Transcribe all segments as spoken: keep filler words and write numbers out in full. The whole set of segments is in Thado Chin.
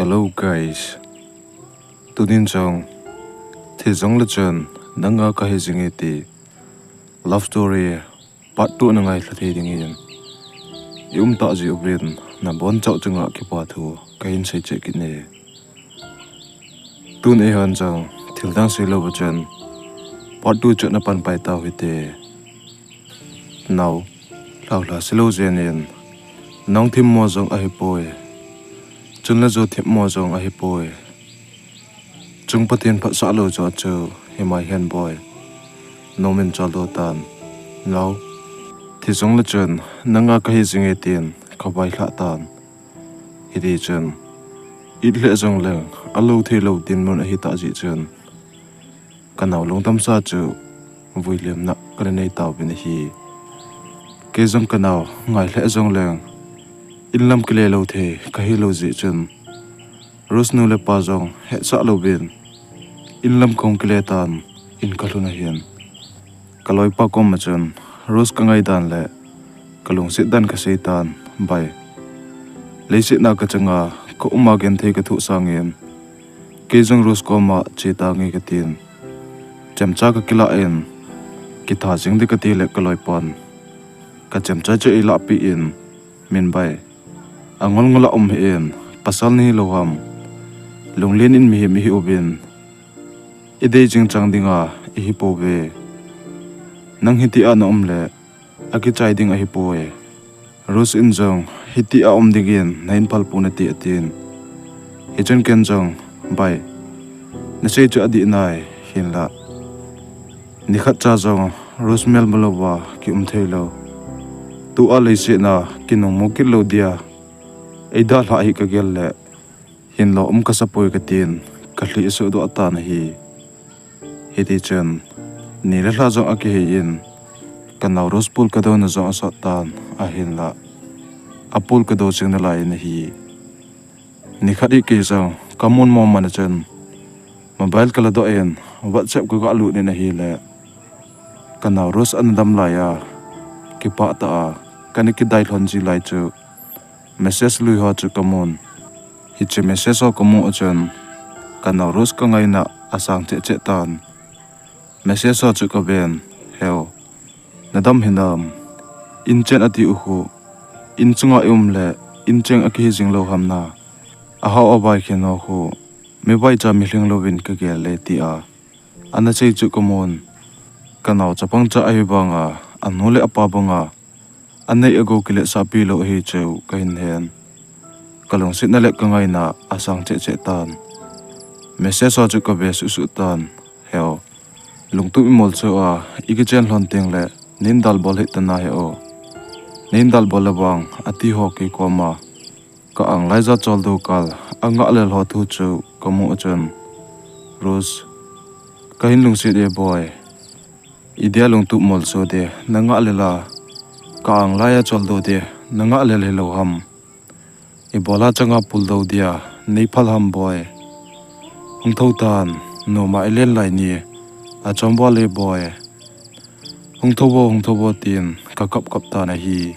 Hello guys. Tunin jong, thi jong le chun, nanga kahi jinge ti love story part two na ngailha thei dingin i um tah jeh uvin nabonchauh chunga kipa thu kahin sei cheh kit e. Tun eihon jong thil dang seilou va chun part two chu na pan pai tau hite. Nao, lhaolha seilou jeh in, nao themmo jong ahipoi, chun le jo themmo jong ahipoi. Chung Pathen phatsah lou jo chu himai hen boi. Nom in choldo tan. Nao, thi jong le chun, nanga kahi jinge tin kavailhah tan. Hiti chun, it lheh jong leng, alou theilou dinmun ahi tah jeh chun, kanao lungdamsa chu vuilimna kana nei tauvin ahi. Kei jong kanao ngai lheh jong leng, inlam kile lou thei kahi lou jeh chun, Rose nu le pa jong hetsah louvin, inlam kahung kile tan, in kalhun ahin, kaloipa koma chun Rose kangai dan le kalungset dan kasei tan, bai. Leiset a kachanga kauma genthei kathoh sangin, kei jong Rose koma che tange katin, chemcha kakilah in, kitha jing ding kati le kaloipan kachemcha chu eilahpeh in, min bai, angol ngol a um hih in, pasal nahilou ham, lunglen in mihem ihi uvin, idei jingchang dinga ihi pouve. Nang hitia na um le akichai ding ahipoi. Rose in jong hitia um dingin nahin phal ponate atin. Hichun ken jong, bai, nasei chu adih nai, hinlah nikhat cha jong Rose melma louva kium theilou, tua leiset a kinungmu kit lou dia eidalhah hi kagel le, hinlah um kasapoi katin, kalhih suhdoh tan ahi. Hiti chun, ni le lha jong akihei in, kanao Rose pol kadouna jong asot tan, ahinlah apol kadou jing nalai in ahi. Nikhat hi kei jong kamun mong man a chun, mobile kaladoh in, WhatsApp kagalut in ahile, kanao Rose ana dam laiya, kipah tah a kana kidai lhon ji lai chu, message lui ho chu kamun. Hiche message ho kamu a chun, kanao Rose kangaina asang cheh cheh tan. Message ho chu kaven, Heo, nadam hinam? Inchen ati u khu, inchunga ium le incheng akihi jing lou ham na? Ahao avai khen ho khu, mivaicha milhing louvin kagel e, tia ana sei chu kamun. Kanao chapang cha ahivanga, anu le apa banga anei agou kiletsahpi lou ahi chu kahin hen. Kalungsetna le kangaina asang cheh cheh tan. Message ho chu kave suh suh tan. Heo, lungtup imolso a ikichen lhon tengle, neidalbol hih tan ahi o. Neidalbol le vang, ati ho kei koma ka-ang laija choldo kal angah lel ho thu chu kamu a chun, Rose, kahin lungset e boi. Idia lungtup molso de nangah lel a, ka-ang laija choldo de nangah lel hilou ham? Ibola changa puldou dia neiphal ham boi? Hung thou tan, noma ilen lai ni achom val e boi. Hung thou vo, hung thou vo, tin kakap kap tan ahi.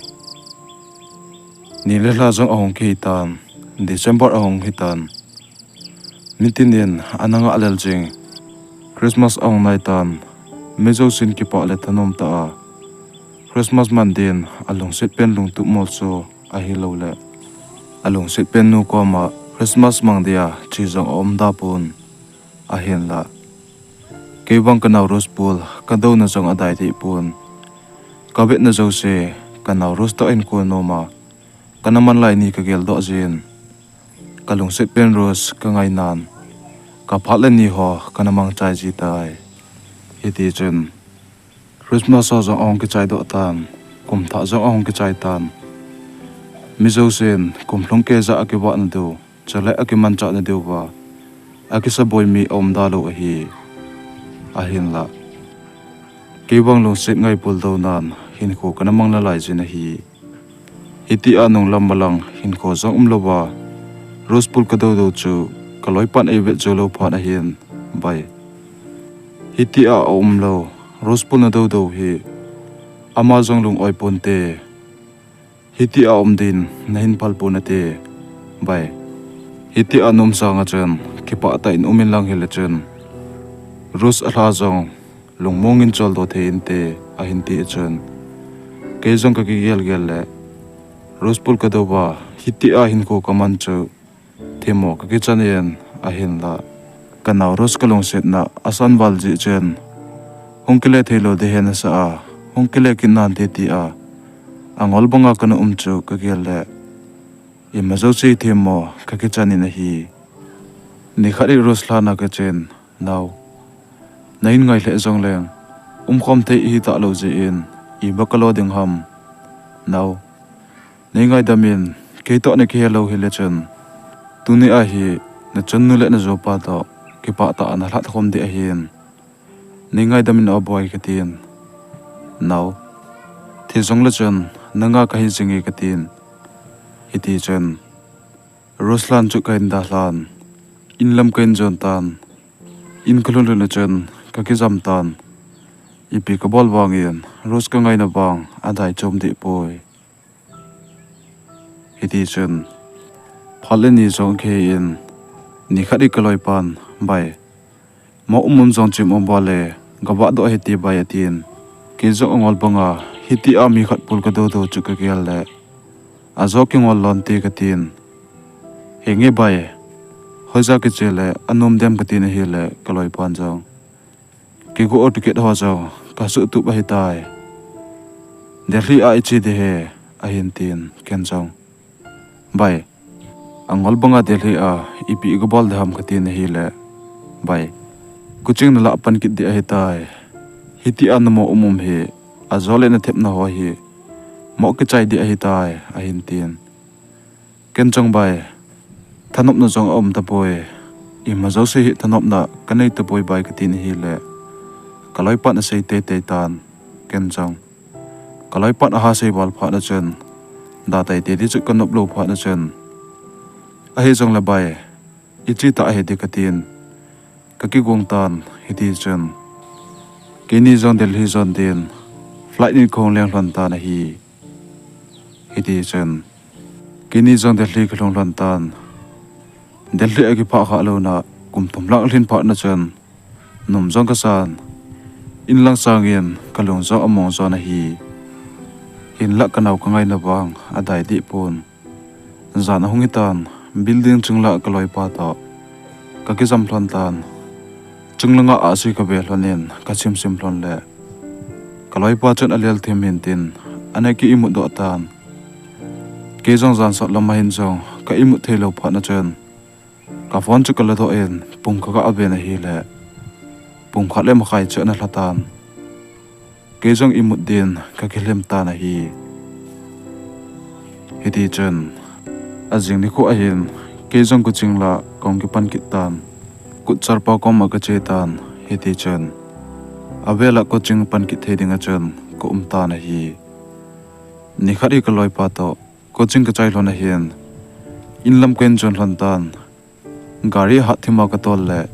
Ni le lha jong ahung kihei tan, December ahung hitan. Mitin in ana ngah lel jing. Christmas ahung naitan. Mi jousen kipah le thanom tah a Christmas man din alungset pen lungtup molso ahilouleh, alungset pen nu koma Christmas mang dia che jong aum da pon. Ahinlah, kei vang kanao Rose pol kadouna jong adai deh pon. Kavetna jouse kanao Rose toh hinkho noma kana man lai ni kageldoh jin. Kalungset pen Rose kangainan, kaphat le ni ho kana mangchai ji tai. Hitichun Christmas ho jong ahung kichai doh tan, kumthah jong ahung kichai tan. Mi jousen kumlhung keija akivahna diu, chule akimanchahna diuva akisaboi mi aum da lou ahi. Ahinlah, kei vang lungset ngai puldounan hinkho kana mang nalai jin ahi. Hitia nunglam malang hinkho jong umlouva Rose pol kadou dou chu kaloipan eivet jou lou phat ahin, bai. Hitia aumlou Rose pol nadou dou hi ama jong lung-oi ponte. Hitia um din nahin phal pon nate, bai. Hitia na um sanga chun kipah tah in um inlang hile chun Rose alha jong lungmong in choldo thei inte, ahin ti chun, kei jong ka kigel gel le Rose pul ka dou va, hitia hinkho ka man chu themmo ka kichan in, ahinla ka nao Rose ka lungsetna asan val jeh chun hung kile thei lou ding hen asa a, hung kile kit nante tia angol banga kana um chu ka gel le ima jouse themmo ka kichan in ahi. Nikhat hi Rose lhan a ka chen, nao, na in ngai lheh jong leng umkhom thei ihi talou jeh in iba ka lo ding ham? Nao, nei ngaidam in, kei toh na kihe lou hile chun tuni a hi na chunnu le na jopa toh kipah tah a na lhat khom ding ahin, nei ngaidam in o boi, ka tin. Nao, thi jong le chun nanga ka hi jing e, ka tin. Hiti chun Rose lhan chu ka hin dalhan, in lam ka hin jon tan. In ka lhun lhun a chun ka kijam tan. Ipi ka bol vangin Rose ka ngaina vang adai chom deh poi. Hiti chun phat le ni jong kihei in, nikhat hi ka loipan, bai, mo um um jong chim um va le, gavah doh hite bai, atin. Kei jong angol banga hitia mi khat pul ka dou dou chu ka gel le, ajo kingol lon te, ka tin. Henge bai, hoija kiche le anom dem, ka tin ahile ka loipan jong, kei go ticket ho jong ka suhtup ahitai. Delhi a iche ding ahi, ahin tin, ken jong, bai, angol banga Delhi a ipi ka bol ding ham, ka tin ahile, bai, coaching na lah pan kit ding ahitai. Hitia na mo um um hi, ajo le na thepna ho hi mo kichai ding ahitai, ahin tin. Ken jong, bai, thanopna jong aum tapoi. Ima jouse hi thanopna ka nei tapoi bai, ka tin ahile ka loipan asei teitei tan. Ken jong ka loipan aha sei val phat a chun, da teitei ding chu ka nop lou phat a chun, ahi jong le bai, iche tah ahi ding, ka tin. Ka kigong tan. Hiti chun keini jong Delhi jon din flight in kahung leng lhon tan ahi. Hiti chun keini jong Delhi ka lhung lhon tan. Delhi a kiphah khah louna kum thum lang lhin phat na chun nom jong ka san, in lang sangin ka lung jong among jon ahi. Hinlah ka nao ka ngaina vang adai deh pon. Jan ahung hitan, building chung lah ka loipa toh ka kijam lhon tan. Chung langa ahsi ka ve lhon in ka simsim lhon le, ka loipa chun alel thim hin tin ana ki imut doh tan. Kei jong jan sot lam a hin jong ka imut thei lou phat na chun ka phone chu ka ladoh in pung ka ga ven ahile, pung khat le makhai chu ana lha tan. Kei jong imut din ka kilhem tan ahi. Hiti chun ajing nikho ahin kei jong coaching lah kahung kipan kit tan. Kutcharpa koma ka che tan. Hiti chun avel a coaching pan kit thei ding a chun ka um tan ahi. Nikhat hi ka loipa toh coaching ka chai lhon ahin, in lam ka hin jon lhon tan. Gari hat thim a ka tol le,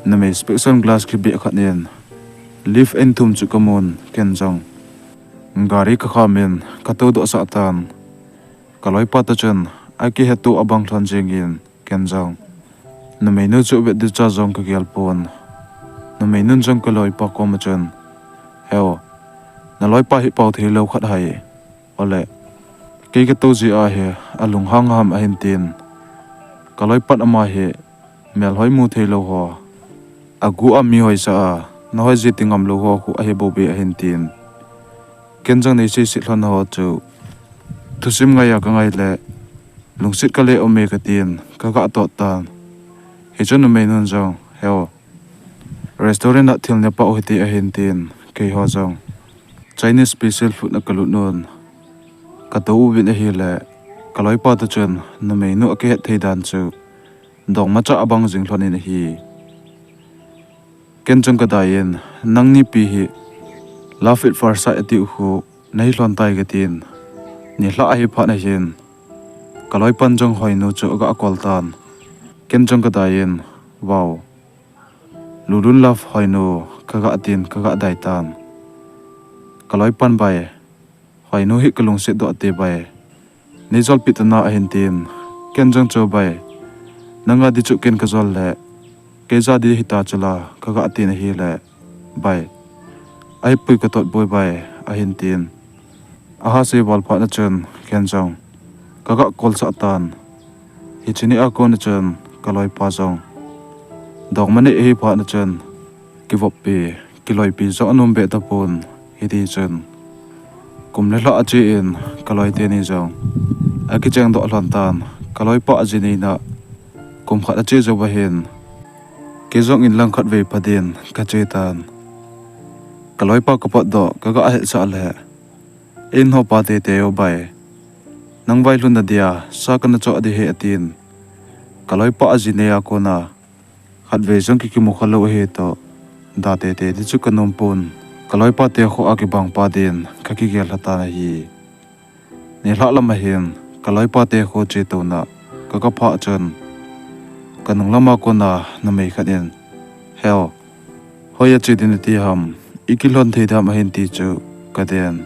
numei special glass kibeh khat in lift in thum chu ka mun, ken jong gari ka kham in ka tou doh sah tan. Ka loipa toh chun akihetu abang lhon jing in, ken jong numeinu chu vet ding cha jong ka gel pon. Numeinun jong ka loipa koma chun, "Heo, na loipa hi pao thei lou khat ahi. Ole, kei ka tou jeh a hi alunghang ham?" ahin tin. Ka loipan ama hi melhoi mu thei lou ho, agu a mi hoisa a, na hoi jeh ti ngam lou ho khu ahi bou be, ahin tin. Ken jong nei seiset lhon ho chu thusim ngai a ka ngai le, lungset ka le um e ka tin, ka ga tot tan. Hichun numeinun jong, "Heo, restaurant a thil ne pah u hite," ahin tin, keiho jong Chinese special food a ka lut un ka tou uvin ahile, ka loipa toh chun numeinu akihet thei dan chu dongmacha abang jing lhon in ahi. Ken jong ka dai in, "Nangni pi hi love at first sight ati u khu nahi lhon tai," ka tin. Nilhah ahi phat na hin ka loipan jong Hoinu chu aga kol tan. Ken jong ka dai in, "Wow, Lulun love Hoinu," ka ga tin ka ga dai tan. Ka loipan, "Bai, Hoinu hi ka lungset doh te bai. Nei jolpi tan a," ahin tin. Ken jong chu, "Bai, Nanga di chu ken kajol le, keija di hita chula, kaga tin ahile, bai. Ahipoi katot boi bai, ahin tin. Aha sei val phat na chun, ken jong kaga kolsah tan. Hiche nia kon a chun, kaloipa jong dongmani ahi phat na chun, kivoppi, kiloipi jong anom be tapon, hiti chun kum le lha ache in, kaloi teni jong akicheng doh lhon tan, kaloipa ajinei na kum khat ache jou ahin, kei jong in lang khat vei pha din kache tan. Kaloipa kapotdoh, kaga hetsah le, in ho pa tete o bai. Nang vailhun na dia, sa kana choh di hi atin. Kaloipa ajinei a kon a, khat vei jong kikimu khalou ahi toh, da tete di chu kanom pon. Kaloipa te kho a kibang pa din, kakigel lha tan ahi. Nilhah lam ahin, kaloipa te kho che touna, kaga phah chun, kanung lama kon a, numei khat in, Heo, hoiya che din nati ham, ikilhon thei dem ahin ti chu, kaden.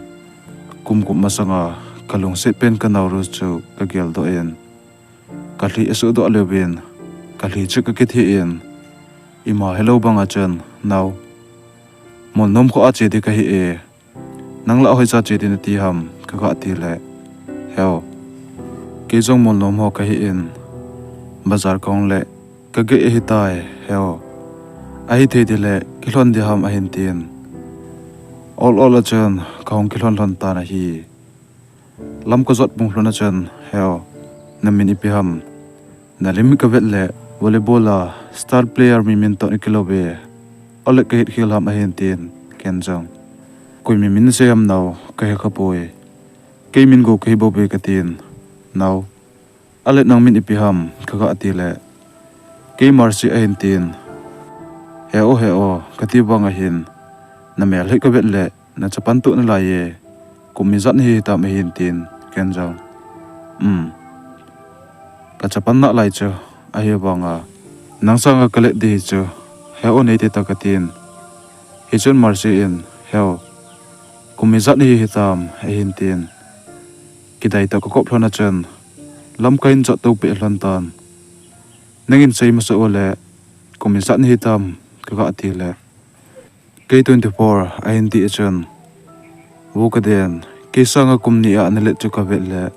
Kum kum masanga, kalungset pen kanao ru chu, kagel doh in. Kalhi asuh doh leuvin, kalhi chu kakitheh in, ima helou banga chun, nao. Molnom kho a che di kahi e, nang la hoiya che di nati ham, kaga ti le. Heo. Kei jong Molnom ho kahi in, bazar kahung le, kagei ahitai, heo. Ahithei di le, kilhon di ham ahin tin. Ol ol a chun, kahung kilhon lhon tan ahi. Lam kajot pung lhon a chun, heo, namin ipi ham. Nalim hi kavet le, volleyball a star player mi min toh ikilou ve. Ole kahitkhel ham ahin tin, ken jong, koi mi min sei ham nao, kahe khapoi. Kei min Go kahi bou ve katin, nao. Ole nang min ipi ham, kaga ti le, kei Mercy ahin tin. Heo, heo, kati vang ahin, namel hi kavet le, nachapan toh nalai e, kum ijat nahi hitam ahin tin, ken jong, Um. Kachapan nalai chu, ahivanga, nang sanga kalet di hi chu, heo neite ta katin. Hichun Mercy in, heo, kum ijat nahi hitam, ahin tin. Kidai toh kakop lhon a chun, lam kahin jot to peh lhon tan. Nangin sei masa o le, kum ijat nahi tam, kaga ti le, kei twenty four ahin ti a chun, vo kaden, kei sanga kum ni a nalet chu kavet le,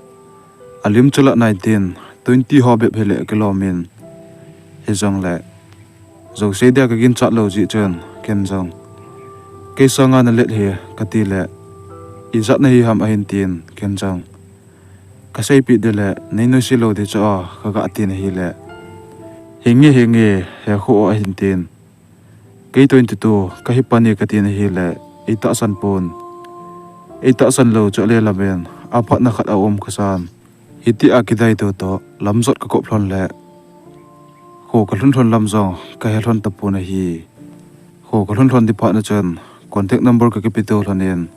alim chu la nineteen, twenty ho bep hile kilom in, hijongle, jouse dia kaginchat lou jeh chun, ken jong, kei sanga nalet hi, kati le, ijat nahi ham ahin tin, ken jong, kaseipeh di le, nei nuisat lou di chu a, kaga tin ahile, henge, henge, hekhu o ahin tin. Kei twenty two kahi pan e katin ahile, eitahsan pon. Eitahsan lou chu ale lamin, aphatna khat aum kasan. Hitia kidai toh toh, lam jot kakop lhon le, kho kalhun lhon lam jong, kahe lhon tapon ahi. Kho kalhun lhon di phat na chun, contact number kakipe to lhon in,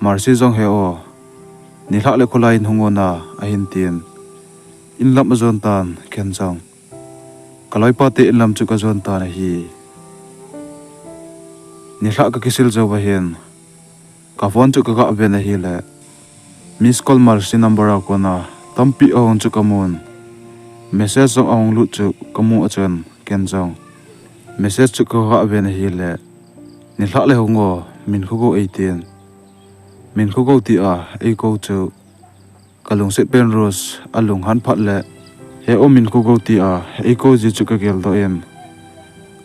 Mercy jong heo, nilhah le kholai in hung o na, ahin tin. In lam ajon tan, ken jong, kaloipa te in lam chu kajon tan ahi. Nilhah kakisil jou ahin, kaphone chu kaga ven ahile, miss call Mercy number a kona tampi ahung chu kamun. Message jong ahung lut chu kamu a chun, ken jong, message chu kaga ven ahile, nilhah le hung o, min Khogou eitin. Min Khogou tia eikou chu, kalungset pen Rose alunghan phat le, heo min Khogou tia eikou ji chu kageldoh in,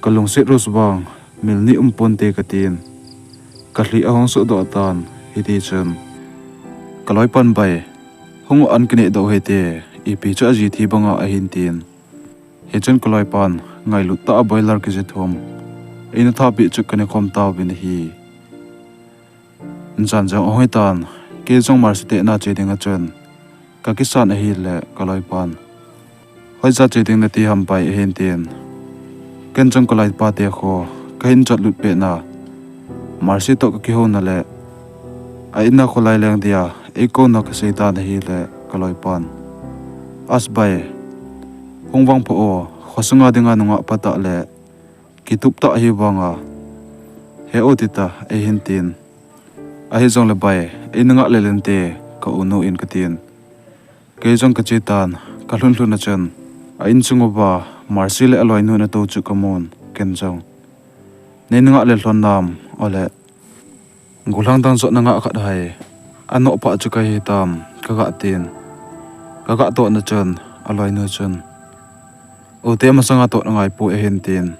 kalungset Rose vang mil ni um ponte katin, kalhi ahung sohdoh tan, hitichun, kaloipan bai, hung o, an kinehdoh u hite, ipi chu aji thi banga ahin tin. Hichun kaloipan ngailut tah a boiler kg thum eina thapeh chu kanekhom tauvin ahi. Jan jong ahoi tan, kei jong Mercy te na che dinga chun kakisan ahile kaloipan, hoija che ding nati ham bai ahin tin. Ken jong kaloipa te kho kahin jotlut pet na, Mercy toh kakihouna le a inna kholai leng dia eikouna kaseitan ahile kaloipan, as bai, hung vangpha o, khosung a dinga nungah phatah le kitup tah ahi vanga, he o tita eihin tin. Ahijongle bai, eina ngah lelente, ka-u nu in katin. Kei jong kache tan, kalhun lhun a chun, A insung uva Mercy le aloinu nato chu kamun, ken jong. Nei nangah le lhon nam, ole. Gollhang dang jot nangah khat hai. Anoh pha chu kahi tam, kagah tin. Kagah tohna chun, aloinu chun, "Ute masanga toh nangai poi," ahin tin.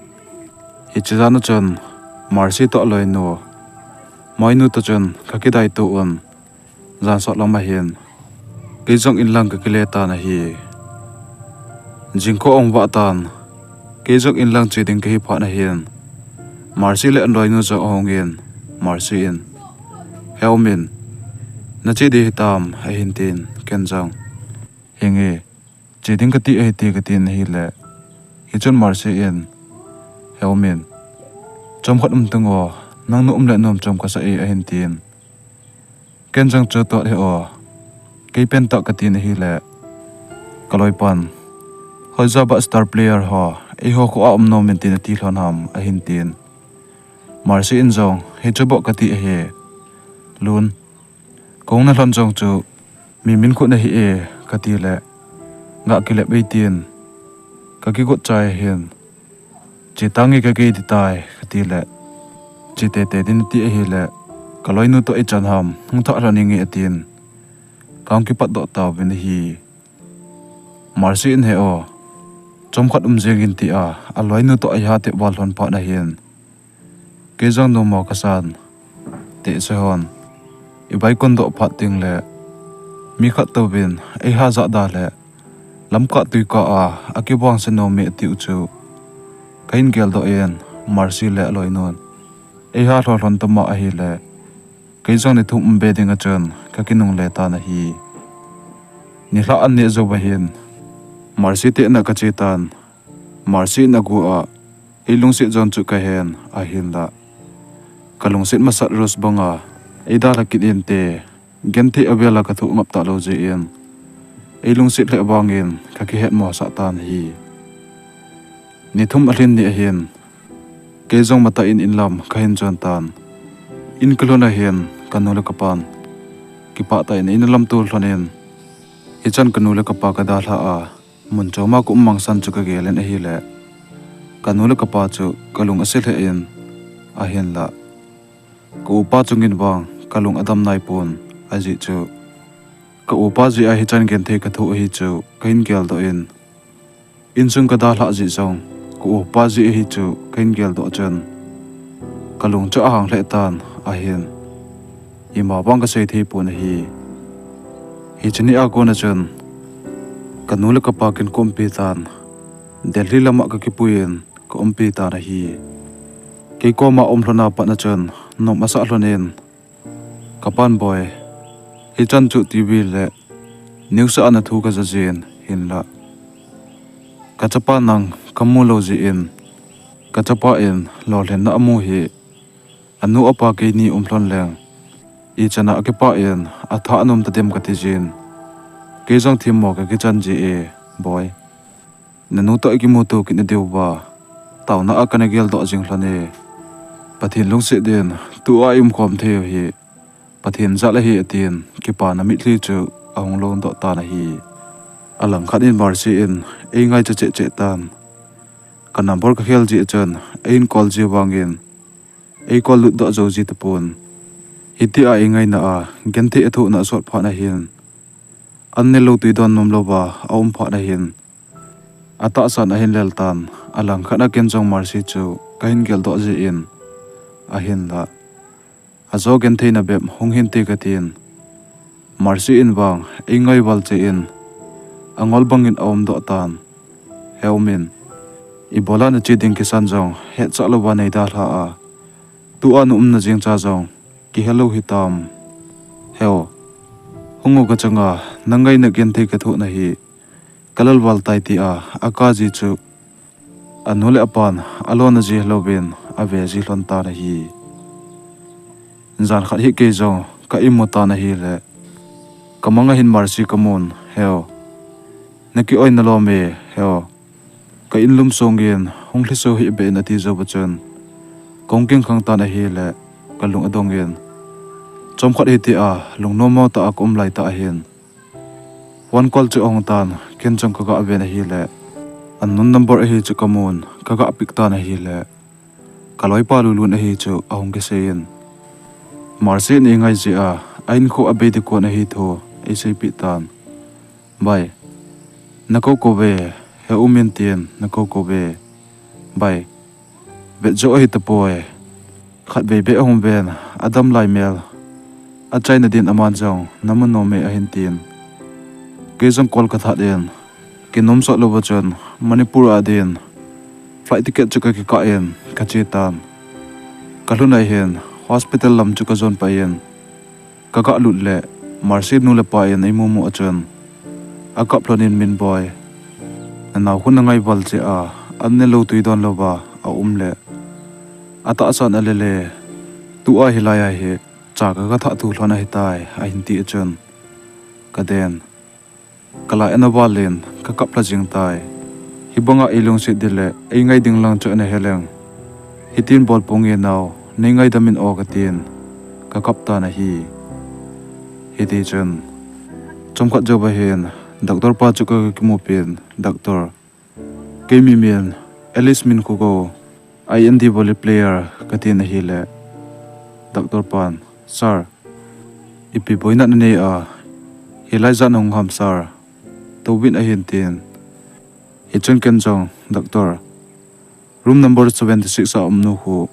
Hiche jana chun, Mercy toh aloinu, moinu toh chun, kakidai to un. Jan sot lam ahin. Kei jong in lang kakile tan ahi. Jingkah ahung vah tan. Kei jong in lang che ding kahi phat ahin. Mercy le aloinu jong ahung in. Mercy in, "He Min, nache ding hitam," ahin tin. Ken jong, "Henge, che ding kati ahi te," katin ahile. Hichun Mercy in, "He Min, chomkhat um teng o, nang na um le nom chom kasa e," ahin tin. Ken jong chu toh he o. Kei pen tah katin ahile. Ka loipan, "Hoijo ba star player ho, eiho khoa um nom in tin nati lhon ham," ahin tin. Mercy in jong, "Hichu bou kati ahi. Lun, kong na lhon jong chu, mi min khu nahi e," kati le. Gah kilep ei tin. Kakigot chai ahin. "Che tange kagei ding tai," kati le. "Che tete ding nati ahile, ka loinu toh ichan ham, hung thah lhon inge," atin. Kahung kipat doh tauvin ahi. Mercy in, "He o, chomkhat um jeng in," tia, aloinu toh eiha tep val lhon phat ahin. Kei jong numo kasan. Teh se hon. I baikon doh phat teng le, mi khat touvin, eiha jah da le, lamkah tuikah a, akibang se nom e atiu chu. Kahin geldoh in, Mercy le aloinun. Eiha lho lhon tama ahile, kei jong ni thum um be ding a chun, kakinungle tan ahi. Nilhah an neh jou ahin, Mercy te in a kache tan. Mercy in a gu a, ei lungset jong chu kahen, ahinla. Ka lungset masat Rose banga, ei dalha kit inte, genthei a vel a ka thoh ngap talou jeh in, ei lungset lheh vangin, ka kihet mosah tan ahi. Ni thum alhin ni ahin, kei jong matah in inlam kahin jon tan. In kalhun ahin, kanu le kapan kipah tah in eina lamto lhon in, hichan kanu le kapa kadalha a, mun choma ka um mangsan chu kagel in ahile, kanu le kapa chu kalung ase lheh in, ahinla, ka upa chungin vang kalung adam naipon, ajeh chu ka upa jeh a hichan genthei kathoh ahi chu kahin geldoh in, insung kadalhah jeh jong ka upa jeh ahi chu kahin geldoh chun, kalung chu ahang lheh tan ahin, ima vang kasei thei pon ahi. Hiche ni a kona chun, kanu le kapa kin kaumpi tan, Delhi lama kakipui in kaumpi tan ahi. Kei koma um lhon a pat a chun, nom asah lhon in, kapan, Boi, hichan chu TV le news a nathu kaja jin, hinla, kachapa nang kamu lou jeh in, kachapa in lolhinna amu hi, anu apa keini um lhon leng, ichan a akipah in athah anom tadem kati jin, kei jong themmo kakichan ji e, Boi. Nanu toh ikimuto kit nadiuva, taona a kana geldoh jing lhon e. Pathen lungset in tua ium khom thei u hi Pathen jal ahi, atin, kipana mitlhi chu ahung longdoh tan ahi. Alangkhat in Mercy in eingaicha cheh cheh tan. Ka number kakhel jeh chun, eihin call ji vangin, ei call lutdoh jou ji tapon. Hitia eingaina a genthei athohna asot phat ahin, an nelou twi don nomlouva aum phat ahin, atahsan ahin lel tan. Alangkhat a ken jong Mercy chu kahin geldoh jeh in, ahinla, ajo gentheina bep hung hinte katin, Mercy in vang eingai val cheh in, angol bangin aumdoh tan. He Min, ibola nache ding kisan jong hetsah louva neidalha a, tua naumna jengcha jong kihelou hitam. He, hung u kachanga, nangaina genthei kathohna hi kalal val tai, tia akap ji chu, anu le apan alona ji louvin ave ji lhon tan ahi. Jan khat hi kei jong ka imu tan ahile, kamang ahin Mercy kamun, He, naki oi nalom e, He, ka inlum songin hung lhiso hih beh in, ati jouva chun, kahung kingkhang tan ahile, kalung adongin, chomkhat hitia lungnommo tah a kaum laitah ahin, phone call chu ahung tan, ken jong kaga ven ahile, Unknown number ahi chu kamun, kaga pick tan ahile, kaloipa Lulun ahi chu ahung kiseiyin, Mercy in eingai jeh a, ahinkho abei ding kon ahi thu eiseipeh tan. Bai, nakou kou ve, he umin tin nakou kou ve. Bai, vetjo ahi tapoi. Khatvei beh ahung ven, adam lai mel achaina din aman jong namu nom e ahin tin. Kei jong call kathat in, kinom sot louva chun Manipur a din flight ticket chu kakikah in kache tan. Kalhun a hin hospital lam chu kajon pai in, kaga lut le Mercy nu le pa in eimu mu a chun, akap lhon in, Minboi, nanao khu nangai val jeh a, an ne lou tui don louva aum le, atahsa in ale le, tua hilai a hi cha kaga thah tu lhon ahitai, ahin ti a chun, kaden, kalai ana val in kakap lha jing tai. Hibanga eilungset ding le eingai ding lang chu ana he leng, hitin bol ponge nao, neingaidam in o katin, kakap tan ahi. Hitichun, chomkhat jouva hin doctor pa chu kaga kimupin, Doctor, kei mi min Alice Minkhogou, I N D volley player, katin ahile, doctor pan, Sir, ipi boina nanei a, hilai ijat nahung ham sir, touvin ahin tin. Hichun ken jong, Doctor, room number seventy six a umnu khu,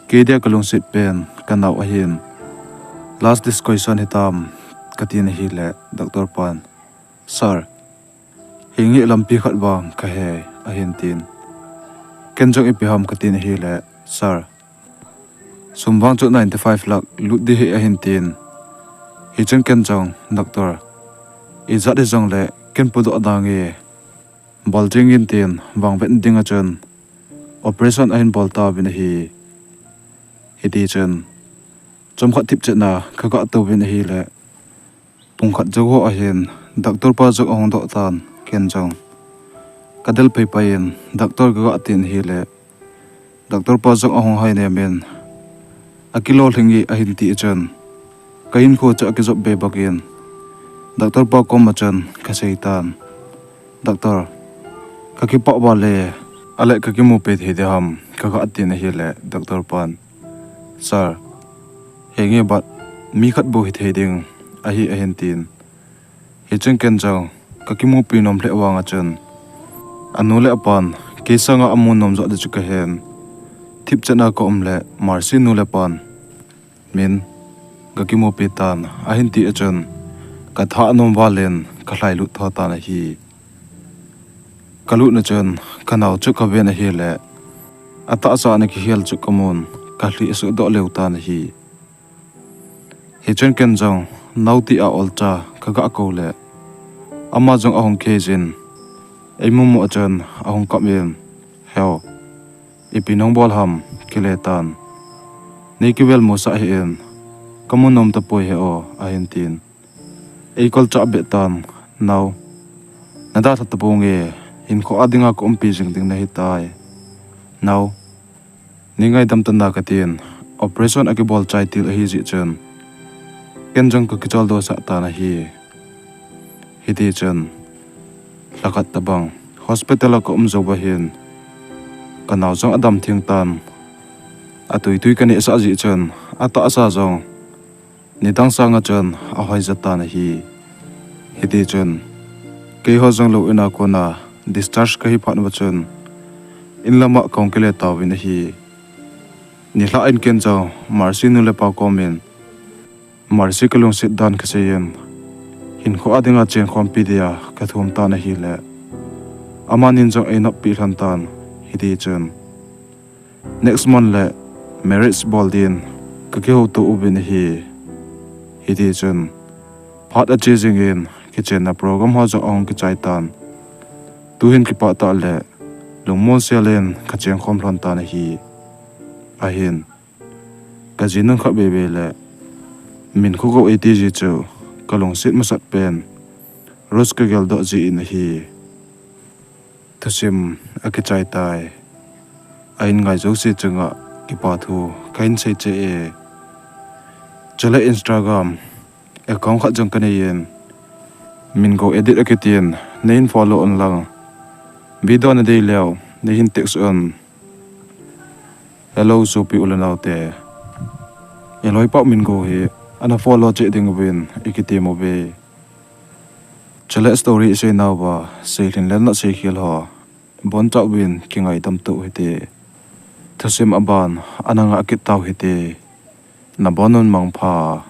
kei dia kalungset pen kanao ahin, last discussion hitam, katin ahile, doctor pan, Sir, hinge lampi khat vang kahe, ahin tin. Ken jong ipi ham katin ahile, Sir, sum vang chu ninety five lakh lut ding ahi, ahin tin. Hichun ken jong, Doctor, ijat hijongle ken podoh dange, bol jengin tin vangvet ding a chun operation ahin bol tauvin ahi. Hitichun, chomkhat thipchetna kaga touvin ahile, pungkhat jou ho ahin, doctor pa jong ahung doh tan, ken jong kadel phei phei in, Doctor, kaga tin ahile, doctor pa jong ahung hai nem in, akilolhing e ahin ti a chun, kahinkho chu akijop be bangin, doctor pa koma chun kasei tan, Doctor, kakipah val e, ale kakimupi thei ding ham, kaga tin ahile, doctor pan, Sir, henge but mi khat bou hithei ding ahi, ahin tin. Hichun ken jong, kakimupi nom lheh vang a chun, anu le apan kei sanga amu nom joh ding chu kahen, thipchetna kaum le Mercy nu le pan, Min, kakimupi tan, ahin ti a chun, kathah nom val in kalhailut tho tan ahi. Kalut na chun, kanao chu kaven ahile, atahsa ana kihel chu kamun, kalhih suhdoh leu tan ahi. Hichun ken jong, nao tia olcha kaga kou le, ama jong ahung khei jin, eimu mu a chun ahung kap in, Heo, ipi nahung bol ham, kile tan, nei kivel musah hih in, kamu nom tapoi he o, ahin tin. Eikolcha beh tan, Nao, nadalha taponge, hinkho a dinga kaumpi jing ding nahitai. Nao, neingaidam tan a katin, operation akibol chai til ahi jeh chun, ken jong kakicholdo sah tan ahi. Hitichun, lhakhat tobang hospital a kaum jouva hin, kanao jong adam theng tan, atui tui kanehsah jeh chun, atahsa jong nidang sanga chun ahoija tan ahi. Hitichun, keiho jong lou in a kona discharge kahi phat uva chun, in lama kahung kile tauvin ahi. Nilhah in ken jong Mercy nu le pa komin, Mercy kalungset dan kaseiyin, hinkho a dinga chenkhompi dia kathum tan ahile, amanin jong einoppeh lhon tan. Hitichun, next month le marriage bol din kakihouto uvin ahi. Hitichun, phat ache jingin kichenna program ho jong ahung kichai tan. Tuhin kipah tah le lungmonsel in kachengkhom lhon tan ahi. Ahin, kajinun khat veve le Minkhogou eiti ji chu kalungset masat pen Rose kageldoh jin ahi. Thusim akichai tai. Ahin ngai jouse chunga kipa thu kahin seicheh e. Chule Instagram account khat jong kaneiyin, Mingo Edit akitin, neihin follow unlang. Video nadei leu, neihin text un. Hello, sopi u le nao te. Iloi pau min go hi, ana follow cheh ding uvin, ikitem uve. Chule story isei nauva, seilhin le nasei khel ho. Boncha uvin, kingaidam tau hite. Thusim aban, ana ngah kit tau hite. Nabon un mangpha.